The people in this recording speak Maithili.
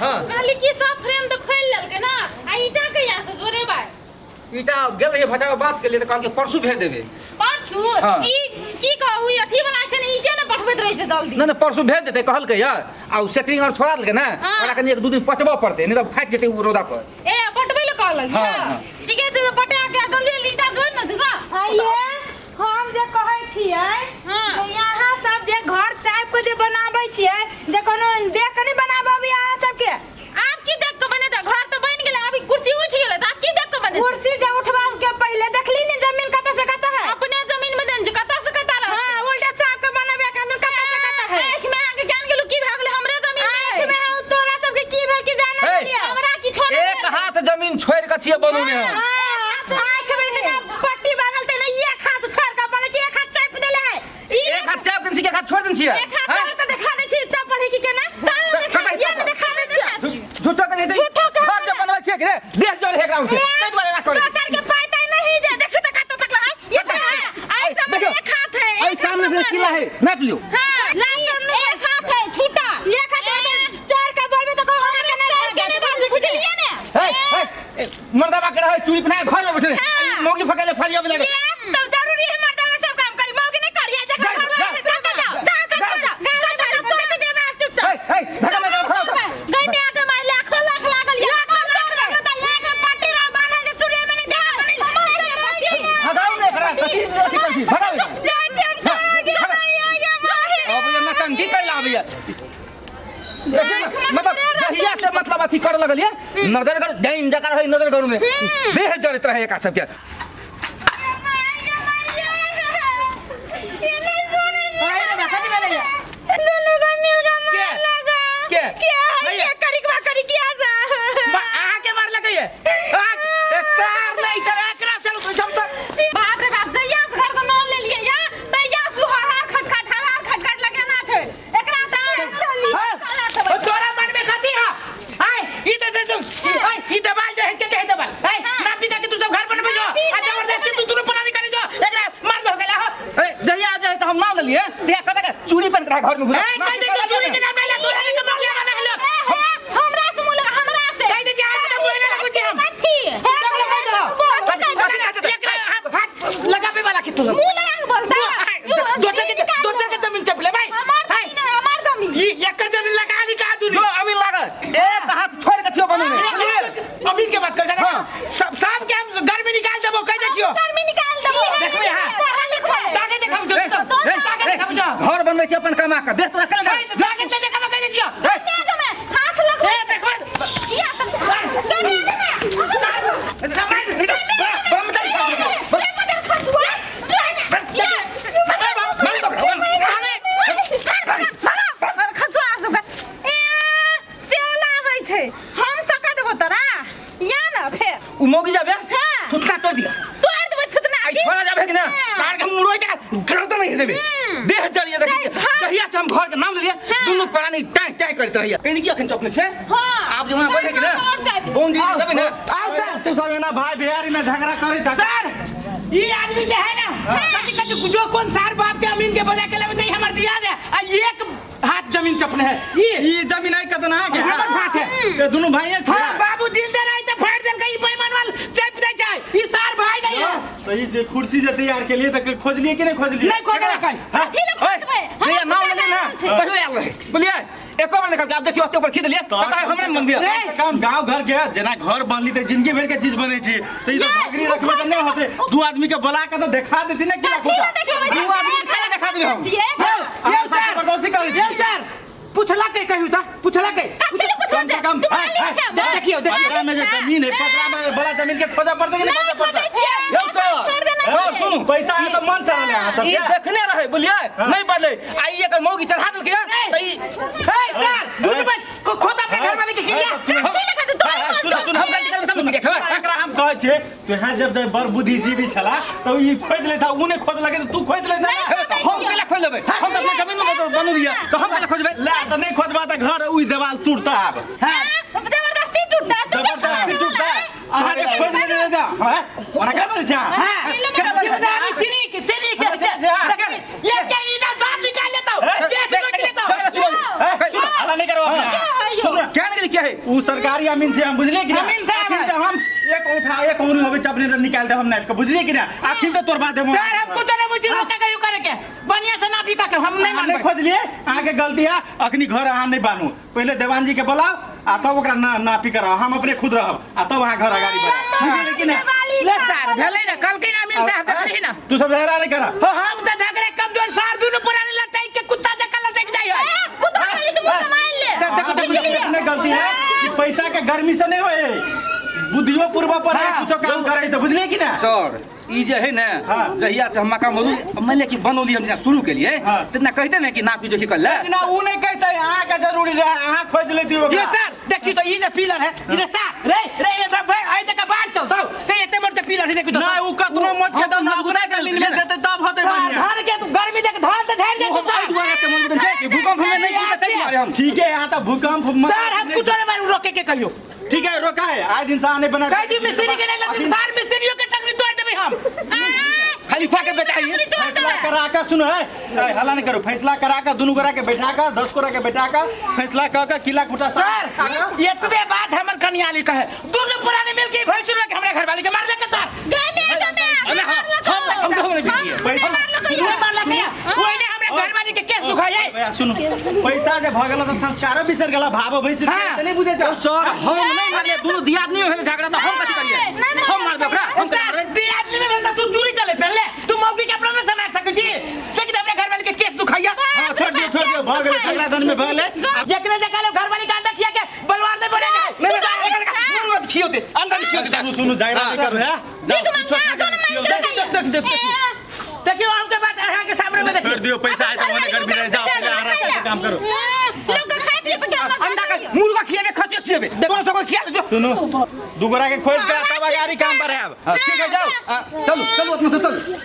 हाँ। कहली कि सब फ्रेम तऽ खोलि लेलकै ना आ ईटा कहिया से जोड़ेबै ईटा गेल रहियै भटा बात के लिए तऽ कहलकै परसू भेज देबै परसू हाँ। ई की कहू ई अथी वाला छै ने ईटे ने पठबैत रहै छै जल्दी नहि नहि परसू भेज देतै कहलकै यऽ आ ओ सेटरिंग आर छोड़ा देलकै ने हाँ। ओकरा कनि एक दू दिन पटबऽ पड़तै नहि तऽ फाटि जेतै ओ रौदा पर ए पटबै लए कहलक हाँ, यऽ हाँ। ठीके छै तऽ पटा के जल्दी जल्दी ईटा जोड़ि ने दिगा आइए हम जे कहै छियै हाँ। जे यहाँ सब जे घर चाप के जे बनाबै छियै जे कोनो देख के नहि बनाबऽ अबैया अहाँ सबके आब की देख के बनेतै घर तऽ बनि गेलै आब ई कुर्सी उठि गेलै तऽ आब की देख के बनेतै कुर्सी जे उठबा के पहिले देखली ने जमीन कतऽ से कतऽ है अपने जमीन में देन छै कतऽ से कतऽ रह हाँ उल्टा चाप के बनाबे के अंदर कतऽ से कतऽ है आँखि में अहाँके ज्ञान गेलू की भए गेलै हमरे जमीन में आँख में हौ तोरा सबके की भेल की जाना हे। लिया हमरा किछो नहि एक हाथ जमीन छोड़ि कऽ छियै बनौने हम हाँ, आँख में इतना पट्टी बांधल ते ने एक हाथ छोड़ के बोले कि एक हाथ चाप देले है एक हाथ चाप देने छियै एक हाथ छोड़ि देने छियै एक हाथ हैं? छोड़ के देखा दै छी चाप पढ़े की केना चल कतऽ ये ने देखा दै छी झूठो के नहीं झूठो के घर जे बनबै छियै कि रे देह जल हे ग्राउंड के ताहि दुआरे एना करै दोसर के पाई ताई नहीं जे देखी तो कतऽ तक है ये तो है आई समय देखियौ, एक हाथ है एहि एक हाथ सामने से हमार किला है। है नापि लियौ हाँ, नहीं, एक हाथ है छूटा एक हाथ है चार के बोलबे तो कहू हमरा के चार के नहीं बाजू बुझलिए ने हे हे मर्दाबा के रहै चूड़ी पहिना के घर में बैठल हाँ। मौगी फकेले फलिया बजा के तो जरूरी है मर्दाना सब काम करी मौगी नहीं करी है जगह जा, घर जा, में कर जाओ जा कर जाओ कर जाओ तोड़ के देबे चुपचाप हे हे धक्का मार के खड़ा हो। गई में आके मार लाखों लाख लागल या लाखों लाख लागल त एक में पट्टी रह बान्हल जे सूर्य में नहीं देखा बनी भगाउ ने एकरा कथी अथी करै छी भगाउ एकरा। जा जा अब ये नचंती कर लाबैया देखियौ ने, मतलब जहिया से मतलब अथी कर लगल ये नजर कर जाइन जका रहै नजर करू में देह जड़ैत रहै एकरा सबके दुनू का मिल का मार के? लगा के? के है भैया। के करी के करी किया जा अहाँ के मारलक ये अहाँ सार नहीं तर एकरा चलू तो जम तक बाप रे बाप जहिया से घर के नाम ले लिए या तहिया से हर खटखट हर खटखट लगेना छै एकरा त चली हाँ, ओ तोरा मन में कथी है आय ई दे दे दे आय ई दबाल जे है के दे दबाल आय ना पिता के तू सब घर बनबे जो आ जबरदस्ती तू दुनू परानी करी जो एकरा मार दो गेला हो ए जहिया जे तऽ हम नाम लेलिए तहिया कतऽ के चूड़ी पहिन के रहै घर में घुसल ए कह दे जे चूड़ी के नाम नहीं ले तोरा के मार लेवा ना लोग हमरा से मुंह लगा हमरा से कह दे जे आज तक मुंह ना लगबै छी हम कथी जब लगा दो एकरा हाथ लगाबे वाला के तू सब मुंह लगा के बोलता दोसर के जमीन चपले भाई हमार जमीन है हमार जमीन ई एकर जमीन लगा ली का दूनी जो अमीन लागल एक हाथ छोड़ के थियो बनौने अमीन के बात कर जाना हाँ। सब सब के हम घर में निकाल देबो कह दे छियो घर में निकाल देबो देखबै यहाँ। पढ़ल लिखल ताके देखब जो ए, ए, ताके ए, देखब जो घर बनबै छी अपन कमा के देख तोरा केला ताके ते देखब कह दे छियो में हाथ लगो ए देखब किया तब जमीन में सामान बम चल मदर खसुआ खसुआ सबके ए चल आबै छै हम सका देबो तोरा या ना फेर उ मौगी जाबे हाँ। थुथना तोड़ दिया तोड़ देबो थुतना आई छोड़ा जाबे कि ना हाँ। तार के मुड़ोइ के गर्दन नहीं देबे देह जरिए देखी हाँ। जहिया से हम घर के नाम लेलिए दुनू प्राणी टाँय टाँय करैत रहैया कहीं की अखन चपने छै हाँ। आब जे वहाँ बैठे कि ना और चाय बौंडी देबे ना आओ सर तू सब एना भाई बिहारी में झगड़ा करे छ सर ई आदमी जे है ना कथी कथी जो कौन सार बाप के अमीन के बजा के लेबे चाहिए हमर दिया दे आ एक हाथ जमीन चपने है ई ई जमीन है कतना है के हमर फाट है ये दुनू भाई छै हाँ बाबू जिंदे रही तो फाड़ देल ई बेईमान वाल चप दे जाए ई सार भाई नहीं है तो ई जे कुर्सी जे तैयार के लिए त खोजलिए कि नहीं खोजलिए नहीं खोजल कहीं कथी लए खोजबै ओए, भैया नाम लेलिए ना पहिले आयल रहे बुझलिए एको बेर निकल के आब देखियो ओते ऊपर खींच लिए तो कहे हमरे मन दिया कम से कम गांव घर के जेना घर बनली त जिंदगी भर के चीज बनै छी त ई तो ये, भागरी रखबे त नहीं होते दू आदमी के बुला के त देखा देती ना किला कथी लए देखेबै दू आदमी के खाना देखा देबै हम छियै ये सर जबरदस्ती करै छी ये सर पूछला के कहू ता पूछला के कथी लए पुछबै कम से से कम तू मालिक छै देखियो देखियो पतरा में जे जमीन है पतरा में बड़ा जमीन के खोजा पड़तै कि नहीं नहीं खोजा पड़तै खोजै छियै यौ सर छोड़ देना यौ छियै। सुनू पैसा है त मन चढ़ल है अहाँ ई सबके देखने रहे बुझलिए नहीं बदले आ ई एकर मौगी चढ़ा देलकै त ई हे सर दुनू बच को खोद अपने घर वाले के खिलिया कथी लए खोजबै? तोरे मन सुन, छौ। सुन, हम गलती करबै तब ने देखबै एकरा हम कहै छियै तू यहाँ जब जब बड़ बुद्धिजीवी छला तऽ ई खोजि लेता उ नहि खोज लगे तऽ तू खोजि लेता नहि खोजै हम केला खोज लेबै हम तऽ अपना जमीन में बनू दिया तऽ हम केला खोजबै ले तऽ नहि खोजबा तऽ घर ओहि देवाल टूटता आब हाँ, जबरदस्ती टूटता तू के छोड़ा जबरदस्ती देबो टूटता ला? अहाँके खोजि लेने रहता हाँ ओना क्या बोलै छै अहाँ? हां जिम्मेदारी चीनी के चीनी के ये के ईटा साफ निकाल लेता हूं कैसे सोच लेता हूं ए, सुन, हल्ला नहीं करो अपने क्या है यो? क्या निकले नहीं क्या है उ सरकारी अमीन छै हम बुझलिए कि ना अमीन साहब अखिन तऽ हम एक औंठा एक औंरी होबे छै अपने निकाल देब हम नापि के बुझलिए कि ना अखिन तऽ तोड़बा देब हम। सर हमको तो नहीं बुझी रोका कहियो करे के बढ़िया से नापी का के हम नहीं अहाँ नहीं मानबै खोजलिए अहाँके गलती है अखनी घर अहाँ नहीं बानू पहिले देवान जी के बोलाओ आ तब ओकरा ना नापी कराओ हम अपने खुद रहब आ तब अहाँ घर अगाड़ी बढ़ब बुझलिए कि ना ले सर भेलै ना कल के अमीन साहब देखली ना तू सब झगड़ा नहीं करा हो हम त झगड़े कमजोर सार दुनु पुराने लटक के कुत्ता जका लटक जाइ है कुत्ता खाली तो मुंह संभाल ले देखो, देखो, अहाँके अपने गलती है कि पैसा के गर्मी से नहीं होए बुद्धियो पूर्व पर है हाँ। कुछो काम करे तो बुझलिए कि ना सर ई जे है ने हाँ। जहिया से हम मकान बनौली मान लिया कि बनौली हम जेना शुरू केलिए हाँ। तेना कहते ने कि नापी जोखी कर ले ना उ नहीं कहते अहाँ के जरूरी रहे अहाँ खोज लेती ये सर देखियो तो ई जे पिलर है ई रे सर रे रे ये सब भाई आई तक बाहर चल दो ते एते बड़ पिलर है देखियो तो ना उ कतनो मोट के हम दम मजबूत अपना जमीन में देते तब होते सर, बढ़िया धान के तू गर्मी देख धान त झाड़ दे हम सर एहि दुआरे एते मन बदल छै कि भूकंप हमे नहीं जीते ताहि दुआरे हम ठीक है यहाँ तो भूकंप सर हम कुछ नहीं मारू रोके के कहियो ठीक है रोका है आज दिन से आने बना कह दी मिस्त्री के नहीं लती सर मिस्त्रियों के टंगरी तोड़ देबे हम खलीफा के बेटा ये फैसला करा के सुनो है ए, हल्ला नहीं करो फैसला करा के दुनू गोरा के बैठा के 10 गोरा के बैठा के फैसला क के किला खुटा सर एतबे बात हमर कनियाली कहे दुनू पुराने मिल के भैंसुर के हमरा घरवाली के मार दे के सर अरे हाँ, हम हम नहीं पीलिए। पैसा नहीं मारलक या ओइने हमरा घरवाली के केस दुखाई भैया सुनो पैसा जे भ गेल त संस्कारो बिसर गेला भाव भैंसुर हाँ। के नहीं बुझे जाओ सर हम नहीं मारले दुनू दियादनी में भेल झगड़ा तो हम कथी करिए हम मारबे ओकरा हम सर दियादनी में भेल त तू चूरी चले पहले तू मौगी के अपना ना समार सकै छी देखि त हमरा घरवाली के केस दुखाइया हां छोड़ दियो छोड़ दियो भ गेलै झगड़ा धन में भ गेलै एकरे जगह लोग घरवाली के अंडा खिया के बलवार दे बोले नहीं नहीं एकर मुंह में खियोते अंडा नहीं खियोते सुनो सुनो झगड़ा नहीं करो है देख देख देखियो हमके बात अहाँ के सामने में देखियो छोड़ दियो पैसा है तो ओने घर भी रह जाओ पहले आराम से काम करो अंडा के मुर्गा खिएबे खसियो खिएबे कोनो सको खिया ले जो सुनो दू गोरा के खोज के तब अगाड़ी काम बढ़ायब ठीक है जाओ चलू चलू अपना से चलू।